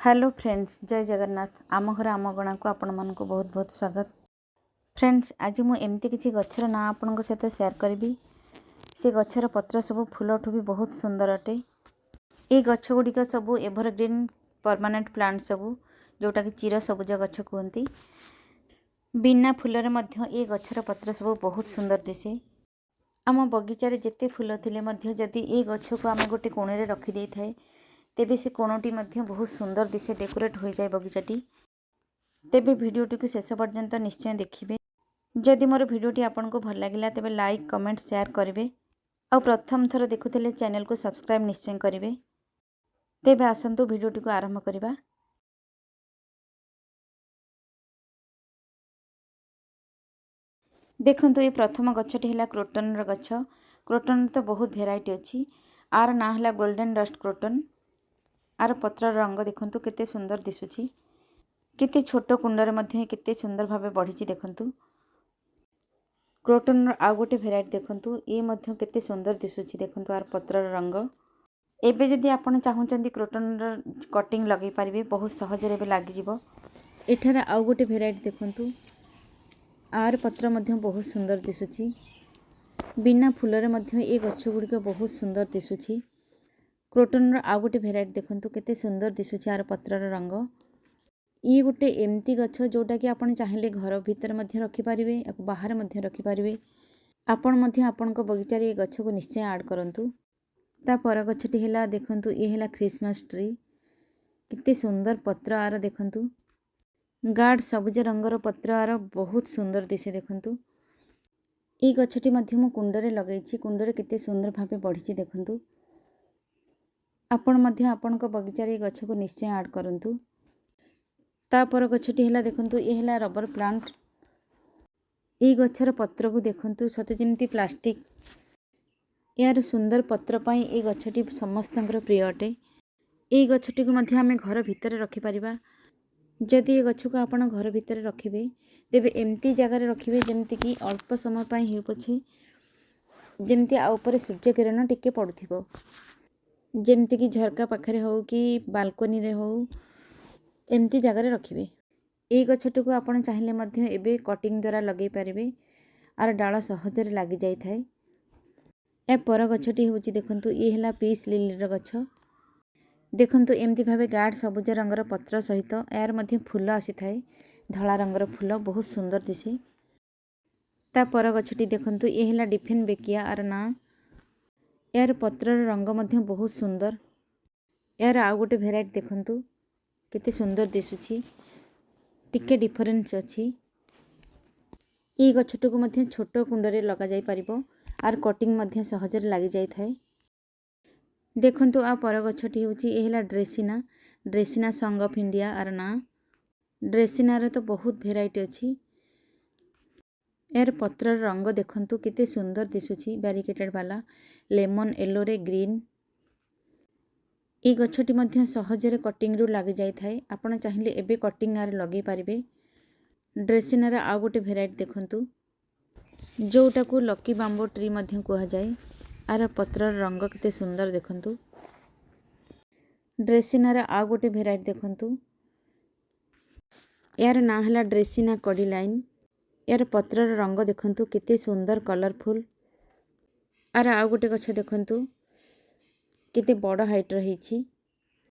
Hello friends, ଜୟ ଜଗନ୍ନାଥ। ଆମ ଘର ଆମ ଅଗଣାକୁ ଆପଣମାନଙ୍କୁ ବହୁତ ବହୁତ ସ୍ୱାଗତ। ଫ୍ରେଣ୍ଡସ୍, ଆଜି ମୁଁ ଏମିତି କିଛି ଗଛର ନାଁ ଆପଣଙ୍କ ସହିତ ସେୟାର କରିବି, ସେ ଗଛର ପତ୍ର ସବୁ ଫୁଲଠୁ ବି ବହୁତ ସୁନ୍ଦର ଅଟେ। ଏଇ ଗଛ ଗୁଡ଼ିକ ସବୁ ଏଭରଗ୍ରିନ୍ ପରମାନେଣ୍ଟ ପ୍ଲାଣ୍ଟ ସବୁ, ଯେଉଁଟାକି ଚିର ସବୁଜ ଗଛ କୁହନ୍ତି। ବିନା ଫୁଲରେ ମଧ୍ୟ ଏ ଗଛର ପତ୍ର ସବୁ ବହୁତ ସୁନ୍ଦର ଦିଶେ। ଆମ ବଗିଚାରେ ଯେତେ ଫୁଲ ଥିଲେ ମଧ୍ୟ ଯଦି ଏ ଗଛକୁ ଆମେ ଗୋଟେ କୋଣରେ ରଖିଦେଇଥାଏ, ତେବେ ସେ କୋଣଟି ମଧ୍ୟ ବହୁତ ସୁନ୍ଦର ଦିଶେ, ଡେକୋରେଟ୍ ହୋଇଯାଏ ବଗିଚାଟି। ତେବେ ଭିଡ଼ିଓଟିକୁ ଶେଷ ପର୍ଯ୍ୟନ୍ତ ନିଶ୍ଚୟ ଦେଖିବେ। ଯଦି ମୋର ଭିଡ଼ିଓଟି ଆପଣଙ୍କୁ ଭଲ ଲାଗିଲା, ତେବେ ଲାଇକ୍, କମେଣ୍ଟ, ସେୟାର କରିବେ ଆଉ ପ୍ରଥମ ଥର ଦେଖୁଥିଲେ ଚ୍ୟାନେଲକୁ ସବସ୍କ୍ରାଇବ୍ ନିଶ୍ଚୟ କରିବେ। ତେବେ ଆସନ୍ତୁ ଭିଡ଼ିଓଟିକୁ ଆରମ୍ଭ କରିବା। ଦେଖନ୍ତୁ, ଏ ପ୍ରଥମ ଗଛଟି ହେଲା କ୍ରୋଟନର ଗଛ। କ୍ରୋଟନର ତ ବହୁତ ଭେରାଇଟି ଅଛି। ଆର ନାଁ ହେଲା ଗୋଲ୍ଡେନ୍ ଡଷ୍ଟ କ୍ରୋଟନ। ଆର ପତ୍ରର ରଙ୍ଗ ଦେଖନ୍ତୁ, କେତେ ସୁନ୍ଦର ଦିଶୁଛି। କେତେ ଛୋଟ କୁଣ୍ଡରେ ମଧ୍ୟ କେତେ ସୁନ୍ଦର ଭାବେ ବଢ଼ିଛି ଦେଖନ୍ତୁ। କ୍ରୋଟନର ଆଉ ଗୋଟେ ଭେରାଇଟି ଦେଖନ୍ତୁ, ଇଏ ମଧ୍ୟ କେତେ ସୁନ୍ଦର ଦିଶୁଛି। ଦେଖନ୍ତୁ ଆର ପତ୍ରର ରଙ୍ଗ। ଏବେ ଯଦି ଆପଣ ଚାହୁଁଛନ୍ତି, କ୍ରୋଟନର କଟିଂ ଲଗାଇ ପାରିବେ, ବହୁତ ସହଜରେ ଏବେ ଲାଗିଯିବ। ଏଠାରେ ଆଉ ଗୋଟେ ଭେରାଇଟି ଦେଖନ୍ତୁ, ଆର ପତ୍ର ମଧ୍ୟ ବହୁତ ସୁନ୍ଦର ଦିଶୁଛି। ବିନା ଫୁଲରେ ମଧ୍ୟ ଏ ଗଛ ଗୁଡ଼ିକ ବହୁତ ସୁନ୍ଦର ଦିଶୁଛି। କ୍ରୋଟନର ଆଉ ଗୋଟେ ଭେରାଇଟି ଦେଖନ୍ତୁ, କେତେ ସୁନ୍ଦର ଦିଶୁଛି ଆର ପତ୍ରର ରଙ୍ଗ। ଇଏ ଗୋଟେ ଏମିତି ଗଛ ଯେଉଁଟାକି ଆପଣ ଚାହିଁଲେ ଘର ଭିତରେ ମଧ୍ୟ ରଖିପାରିବେ, ୟାକୁ ବାହାରେ ମଧ୍ୟ ରଖିପାରିବେ। ଆପଣ ମଧ୍ୟ ଆପଣଙ୍କ ବଗିଚାରେ ଏ ଗଛକୁ ନିଶ୍ଚୟ ଆଡ଼୍ କରନ୍ତୁ। ତା ପର ଗଛଟି ହେଲା, ଦେଖନ୍ତୁ, ଇଏ ହେଲା ଖ୍ରୀଷ୍ଟମାସ ଟ୍ରି। କେତେ ସୁନ୍ଦର ପତ୍ର ଆର ଦେଖନ୍ତୁ। ଗାଢ଼ ସବୁଜ ରଙ୍ଗର ପତ୍ର ଆର ବହୁତ ସୁନ୍ଦର ଦିଶେ ଦେଖନ୍ତୁ। ଏଇ ଗଛଟି ମଧ୍ୟ ମୁଁ କୁଣ୍ଡରେ ଲଗେଇଛି। କୁଣ୍ଡରେ କେତେ ସୁନ୍ଦର ଭାବେ ବଢ଼ିଛି ଦେଖନ୍ତୁ। ଆପଣ ମଧ୍ୟ ଆପଣଙ୍କ ବଗିଚାରେ ଏ ଗଛକୁ ନିଶ୍ଚୟ ଆଡ଼୍ କରନ୍ତୁ। ତାପର ଗଛଟି ହେଲା, ଦେଖନ୍ତୁ, ଇଏ ହେଲା ରବର ପ୍ଲାଣ୍ଟ। ଏଇ ଗଛର ପତ୍ରକୁ ଦେଖନ୍ତୁ, ସତେ ଯେମିତି ପ୍ଲାଷ୍ଟିକ୍। ଏହାର ସୁନ୍ଦର ପତ୍ର ପାଇଁ ଏଇ ଗଛଟି ସମସ୍ତଙ୍କର ପ୍ରିୟ ଅଟେ। ଏଇ ଗଛଟିକୁ ମଧ୍ୟ ଆମେ ଘର ଭିତରେ ରଖିପାରିବା। ଯଦି ଏ ଗଛକୁ ଆପଣ ଘର ଭିତରେ ରଖିବେ, ତେବେ ଏମିତି ଜାଗାରେ ରଖିବେ ଯେମିତିକି ଅଳ୍ପ ସମୟ ପାଇଁ ହେଉ ପଛେ, ଯେମିତି ଆ ଉପରେ ସୂର୍ଯ୍ୟ କିରଣ ଟିକେ ପଡ଼ୁଥିବ। ଯେମିତିକି ଝରକା ପାଖରେ ହେଉ କି ବାଲକୋନିରେ ହେଉ, ଏମିତି ଜାଗାରେ ରଖିବେ। ଏଇ ଗଛଟିକୁ ଆପଣ ଚାହିଁଲେ ମଧ୍ୟ ଏବେ କଟିଂ ଦ୍ୱାରା ଲଗାଇ ପାରିବେ। ଆର ଡାଳ ସହଜରେ ଲାଗିଯାଇଥାଏ। ଏହା ପର ଗଛଟି ହେଉଛି, ଦେଖନ୍ତୁ, ଇଏ ହେଲା ପିସ୍ ଲିଲିର ଗଛ। ଦେଖନ୍ତୁ, ଏମିତି ଭାବେ ଗାଢ଼ ସବୁଜ ରଙ୍ଗର ପତ୍ର ସହିତ ଏହାର ମଧ୍ୟ ଫୁଲ ଆସିଥାଏ। ଧଳା ରଙ୍ଗର ଫୁଲ ବହୁତ ସୁନ୍ଦର ଦିଶେ। ତା ପର ଗଛଟି ଦେଖନ୍ତୁ, ଇଏ ହେଲା ଡିଫେନ୍ ବେକିଆ ଆର ନାଁ। ଏହାର ପତ୍ରର ରଙ୍ଗ ମଧ୍ୟ ବହୁତ ସୁନ୍ଦର। ଏହାର ଆଉ ଗୋଟେ ଭେରାଇଟି ଦେଖନ୍ତୁ, କେତେ ସୁନ୍ଦର ଦିଶୁଛି। ଟିକେ ଡିଫରେନ୍ସ ଅଛି। ଏଇ ଗଛଟିକୁ ମଧ୍ୟ ଛୋଟ କୁଣ୍ଡରେ ଲଗାଯାଇପାରିବ। ଆର କଟିଂ ମଧ୍ୟ ସହଜରେ ଲାଗିଯାଇଥାଏ। ଦେଖନ୍ତୁ, ଆଉ ପର ଗଛଟି ହେଉଛି, ଏ ହେଲା ଡ୍ରେସିନା, ଡ୍ରେସିନା ସଙ୍ଗ ଅଫ୍ ଇଣ୍ଡିଆ ଆର ନାଁ। ଡ୍ରେସିନାର ତ ବହୁତ ଭେରାଇଟି ଅଛି। ଏହାର ପତ୍ରର ରଙ୍ଗ ଦେଖନ୍ତୁ, କେତେ ସୁନ୍ଦର ଦିଶୁଛି। ବ୍ୟାରିକେଟେଡ଼ ବାଲା ଲେମନ୍ ୟେଲୋରେ ଗ୍ରୀନ୍। ଏଇ ଗଛଟି ମଧ୍ୟ ସହଜରେ କଟିଂରୁ ଲାଗିଯାଇଥାଏ। ଆପଣ ଚାହିଁଲେ ଏବେ କଟିଂ ଆର ଲଗାଇ ପାରିବେ। ଡ୍ରେସିନାର ଆଉ ଗୋଟେ ଭେରାଇଟି ଦେଖନ୍ତୁ, ଯେଉଁଟାକୁ ଲକି ବାମ୍ବୋ ଟ୍ରି ମଧ୍ୟ କୁହାଯାଏ। ଆର ପତ୍ରର ରଙ୍ଗ କେତେ ସୁନ୍ଦର ଦେଖନ୍ତୁ। ଡ୍ରେସିନାର ଆଉ ଗୋଟେ ଭେରାଇଟି ଦେଖନ୍ତୁ। ଏହାର ନାଁ ହେଲା ଡ୍ରେସିନା କଡ଼ିଲାଇନ୍। ଏହାର ପତ୍ରର ରଙ୍ଗ ଦେଖନ୍ତୁ, କେତେ ସୁନ୍ଦର କଲରଫୁଲ୍। ଆର ଆଉ ଗୋଟେ ଗଛ ଦେଖନ୍ତୁ, କେତେ ବଡ଼ ହାଇଟ୍ର ହେଇଛି।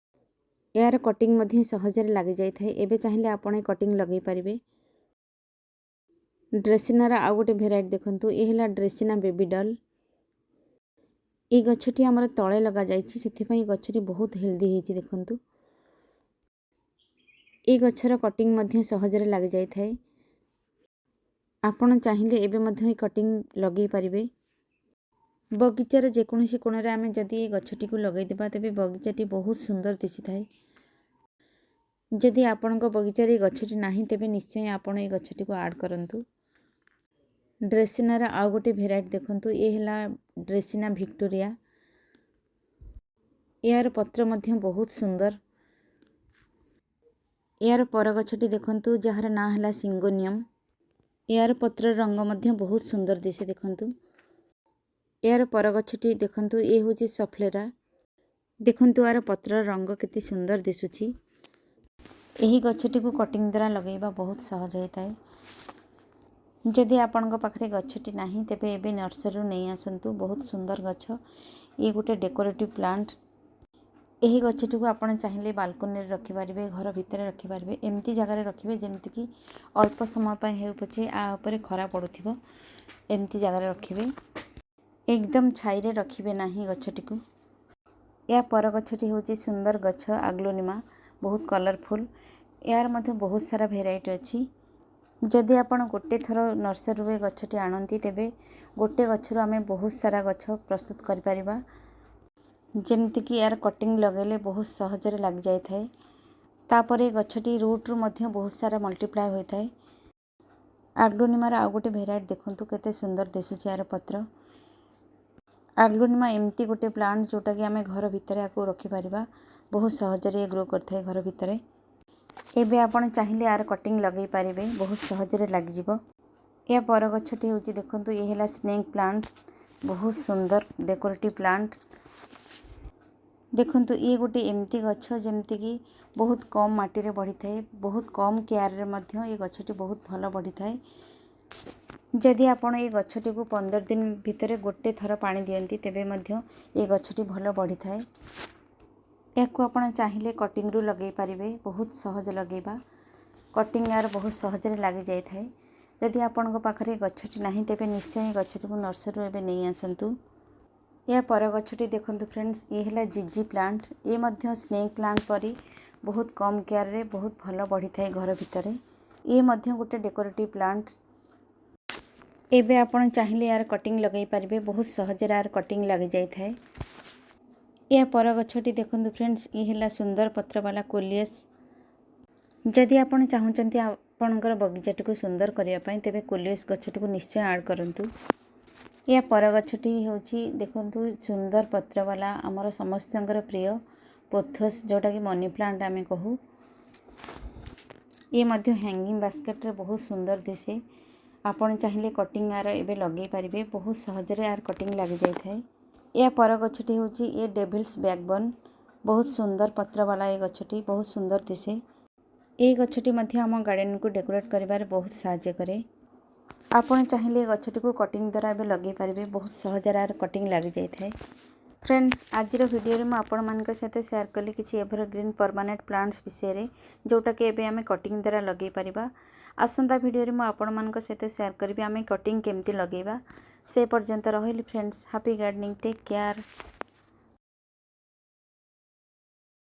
ଏହାର କଟିଂ ମଧ୍ୟ ସହଜରେ ଲାଗିଯାଇଥାଏ। ଏବେ ଚାହିଁଲେ ଆପଣ ଏ କଟିଂ ଲଗାଇ ପାରିବେ। ଡ୍ରେସିନାର ଆଉ ଗୋଟେ ଭେରାଇଟି ଦେଖନ୍ତୁ। ଏ ହେଲା ଡ୍ରେସିନା ବେବି ଡଲ୍। ଏଇ ଗଛଟି ଆମର ତଳେ ଲଗାଯାଇଛି, ସେଥିପାଇଁ ଗଛଟି ବହୁତ ହେଲ୍ଦି ହେଇଛି ଦେଖନ୍ତୁ। ଏଇ ଗଛର କଟିଂ ମଧ୍ୟ ସହଜରେ ଲାଗିଯାଇଥାଏ। ଆପଣ ଚାହିଁଲେ ଏବେ ମଧ୍ୟ ଏ କଟିଂ ଲଗାଇ ପାରିବେ। ବଗିଚାର ଯେକୌଣସି କୋଣରେ ଆମେ ଯଦି ଏ ଗଛଟିକୁ ଲଗାଇଦେବା, ତେବେ ବଗିଚାଟି ବହୁତ ସୁନ୍ଦର ଦିଶିଥାଏ। ଯଦି ଆପଣଙ୍କ ବଗିଚାରେ ଏ ଗଛଟି ନାହିଁ, ତେବେ ନିଶ୍ଚୟ ଆପଣ ଏ ଗଛଟିକୁ ଆଡ଼୍ କରନ୍ତୁ। ଡ୍ରେସିନାର ଆଉ ଗୋଟେ ଭେରାଇଟି ଦେଖନ୍ତୁ। ଏ ହେଲା ଡ୍ରେସିନା ଭିକ୍ଟୋରିଆ। ଏହାର ପତ୍ର ମଧ୍ୟ ବହୁତ ସୁନ୍ଦର। ଏହାର ପର ଗଛଟି ଦେଖନ୍ତୁ, ଯାହାର ନାଁ ହେଲା ସିଙ୍ଗୋନିୟମ୍। ଏହାର ପତ୍ରର ରଙ୍ଗ ମଧ୍ୟ ବହୁତ ସୁନ୍ଦର ଦିଶେ ଦେଖନ୍ତୁ। ଏହାର ପର ଗଛଟି ଦେଖନ୍ତୁ, ଏ ହେଉଛି ସଫ୍ଲେରା। ଦେଖନ୍ତୁ, ଆର ପତ୍ରର ରଙ୍ଗ କେତେ ସୁନ୍ଦର ଦିଶୁଛି। ଏହି ଗଛଟିକୁ କଟିଂ ଦ୍ୱାରା ଲଗାଇବା ବହୁତ ସହଜ ହୋଇଥାଏ। ଯଦି ଆପଣଙ୍କ ପାଖରେ ଗଛଟି ନାହିଁ, ତେବେ ଏବେ ନର୍ସରୀରୁ ନେଇ ଆସନ୍ତୁ। ବହୁତ ସୁନ୍ଦର ଗଛ। ଇଏ ଗୋଟେ ଡେକୋରେଟିଭ୍ ପ୍ଲାଣ୍ଟ। ଏହି ଗଛଟିକୁ ଆପଣ ଚାହିଁଲେ ବାଲକୋନିରେ ରଖିପାରିବେ, ଘର ଭିତରେ ରଖିପାରିବେ। ଏମିତି ଜାଗାରେ ରଖିବେ ଯେମିତିକି ଅଳ୍ପ ସମୟ ପାଇଁ ହେଉ ପଛେ ଆ ଉପରେ ଖରା ପଡ଼ୁଥିବ। ଏମିତି ଜାଗାରେ ରଖିବେ, ଏକଦମ ଛାଇରେ ରଖିବେ ନାହିଁ ଗଛଟିକୁ। ଏହା ପର ଗଛଟି ହେଉଛି ସୁନ୍ଦର ଗଛ ଆଗ୍ଲୋନିମା, ବହୁତ କଲରଫୁଲ୍। ଏହାର ମଧ୍ୟ ବହୁତ ସାରା ଭେରାଇଟି ଅଛି। ଯଦି ଆପଣ ଗୋଟେ ଥର ନର୍ସରୀରୁ ଏ ଗଛଟି ଆଣନ୍ତି, ତେବେ ଗୋଟେ ଗଛରୁ ଆମେ ବହୁତ ସାରା ଗଛ ପ୍ରସ୍ତୁତ କରିପାରିବା। ଯେମିତିକି ଏହାର କଟିଂ ଲଗାଇଲେ ବହୁତ ସହଜରେ ଲାଗିଯାଇଥାଏ। ତାପରେ ଗଛଟି ରୁଟ୍ରୁ ମଧ୍ୟ ବହୁତ ସାରା ମଲ୍ଟିପ୍ଲାଏ ହୋଇଥାଏ। ଆଗ୍ଲୋନିମାର ଆଉ ଗୋଟେ ଭେରାଇଟି ଦେଖନ୍ତୁ, କେତେ ସୁନ୍ଦର ଦିଶୁଛି ଏହାର ପତ୍ର। ଆଗ୍ଲୋନିମା ଏମିତି ଗୋଟେ ପ୍ଲାଣ୍ଟ, ଯେଉଁଟାକି ଆମେ ଘର ଭିତରେ ଆକୁ ରଖିପାରିବା। ବହୁତ ସହଜରେ ଗ୍ରୋ କରିଥାଏ ଘର ଭିତରେ। ଏବେ ଆପଣ ଚାହିଁଲେ ଆର କଟିଂ ଲଗାଇ ପାରିବେ, ବହୁତ ସହଜରେ ଲାଗିଯିବ। ଏହା ପର ଗଛଟି ହେଉଛି, ଦେଖନ୍ତୁ, ଇଏ ହେଲା ସ୍ନେକ୍ ପ୍ଲାଣ୍ଟ। ବହୁତ ସୁନ୍ଦର ଡେକୋରେଟିଭ୍ ପ୍ଲାଣ୍ଟ। ଦେଖନ୍ତୁ, ଇଏ ଗୋଟେ ଏମିତି ଗଛ ଯେମିତିକି ବହୁତ କମ୍ ମାଟିରେ ବଢ଼ିଥାଏ। ବହୁତ କମ୍ କେୟାରରେ ମଧ୍ୟ ଏ ଗଛଟି ବହୁତ ଭଲ ବଢ଼ିଥାଏ। ଯଦି ଆପଣ ଏ ଗଛଟିକୁ 15 ଦିନ ଭିତରେ ଗୋଟେ ଥର ପାଣି ଦିଅନ୍ତି, ତେବେ ମଧ୍ୟ ଏ ଗଛଟି ଭଲ ବଢ଼ିଥାଏ। ଏହାକୁ ଆପଣ ଚାହିଁଲେ କଟିଂରୁ ଲଗାଇ ପାରିବେ। ବହୁତ ସହଜ ଲଗାଇବା। କଟିଂ ଏହାର ବହୁତ ସହଜରେ ଲାଗିଯାଇଥାଏ। ଯଦି ଆପଣଙ୍କ ପାଖରେ ଗଛଟି ନାହିଁ, ତେବେ ନିଶ୍ଚୟ ଏ ଗଛଟିକୁ ନର୍ସରୀରୁ ଏବେ ନେଇ ଆସନ୍ତୁ। ଏହା ପର ଗଛଟି ଦେଖନ୍ତୁ ଫ୍ରେଣ୍ଡସ୍, ଇଏ ହେଲା ଜିଜି ପ୍ଲାଣ୍ଟ। ଇଏ ମଧ୍ୟ ସ୍ନେକ୍ ପ୍ଲାଣ୍ଟ ପରି ବହୁତ କମ୍ କେୟାରରେ ବହୁତ ଭଲ ବଢ଼ିଥାଏ ଘର ଭିତରେ। ଇଏ ମଧ୍ୟ ଗୋଟେ ଡେକୋରେଟିଭ୍ ପ୍ଲାଣ୍ଟ। ଏବେ ଆପଣ ଚାହିଁଲେ ଏହାର କଟିଂ ଲଗାଇ ପାରିବେ। ବହୁତ ସହଜରେ ଏହାର କଟିଂ ଲାଗିଯାଇଥାଏ। ଏହା ପର ଗଛଟି ଦେଖନ୍ତୁ ଫ୍ରେଣ୍ଡସ୍, ଇଏ ହେଲା ସୁନ୍ଦର ପତ୍ରବାଲା କୋଲିୟସ୍। ଯଦି ଆପଣ ଚାହୁଁଛନ୍ତି ଆପଣଙ୍କର ବଗିଚାଟିକୁ ସୁନ୍ଦର କରିବା ପାଇଁ, ତେବେ କୋଲିୟସ୍ ଗଛଟିକୁ ନିଶ୍ଚୟ ଆଡ଼୍ କରନ୍ତୁ। ଏହା ପର ଗଛଟି ହେଉଛି, ଦେଖନ୍ତୁ, ସୁନ୍ଦର ପତ୍ରବାଲା ଆମର ସମସ୍ତଙ୍କର ପ୍ରିୟ ପୋଥୋସ୍, ଯେଉଁଟାକି ମନି ପ୍ଲାଣ୍ଟ ଆମେ କହୁ। ଇଏ ମଧ୍ୟ ହ୍ୟାଙ୍ଗିଂ ବାସ୍କେଟ୍ରେ ବହୁତ ସୁନ୍ଦର ଦିଶେ। ଆପଣ ଚାହିଁଲେ କଟିଂ ଆର ଏବେ ଲଗାଇ ପାରିବେ। ବହୁତ ସହଜରେ ଆର କଟିଂ ଲାଗିଯାଇଥାଏ। ଏହା ପର ଗଛଟି ହେଉଛି ଏ ଡେଭିଲ୍ସ ବ୍ୟାକବୋନ୍। ବହୁତ ସୁନ୍ଦର ପତ୍ରବାଲା ଏ ଗଛଟି ବହୁତ ସୁନ୍ଦର ଦିଶେ। ଏହି ଗଛଟି ମଧ୍ୟ ଆମ ଗାର୍ଡ଼େନକୁ ଡେକୋରେଟ୍ କରିବାରେ ବହୁତ ସାହାଯ୍ୟ କରେ। ଆପଣ ଚାହିଁଲେ ଏ ଗଛଟିକୁ କଟିଂ ଦ୍ୱାରା ଏବେ ଲଗାଇ ପାରିବେ। ବହୁତ ସହଜରେ ଆର କଟିଂ ଲାଗିଯାଇଥାଏ। ଫ୍ରେଣ୍ଡସ୍, ଆଜିର ଭିଡ଼ିଓରେ ମୁଁ ଆପଣମାନଙ୍କ ସହିତ ସେୟାର କଲି କିଛି ଏଭରଗ୍ରିନ୍ ପରମାନେଣ୍ଟ ପ୍ଲାଣ୍ଟସ୍ ବିଷୟରେ, ଯେଉଁଟାକି ଏବେ ଆମେ କଟିଂ ଦ୍ୱାରା ଲଗାଇ ପାରିବା। ଆସନ୍ତା ଭିଡ଼ିଓରେ ମୁଁ ଆପଣମାନଙ୍କ ସହିତ ସେୟାର କରିବି ଆମେ କଟିଂ କେମିତି ଲଗାଇବା। ସେ ପର୍ଯ୍ୟନ୍ତ ରହିଲି friends, happy gardening, take care.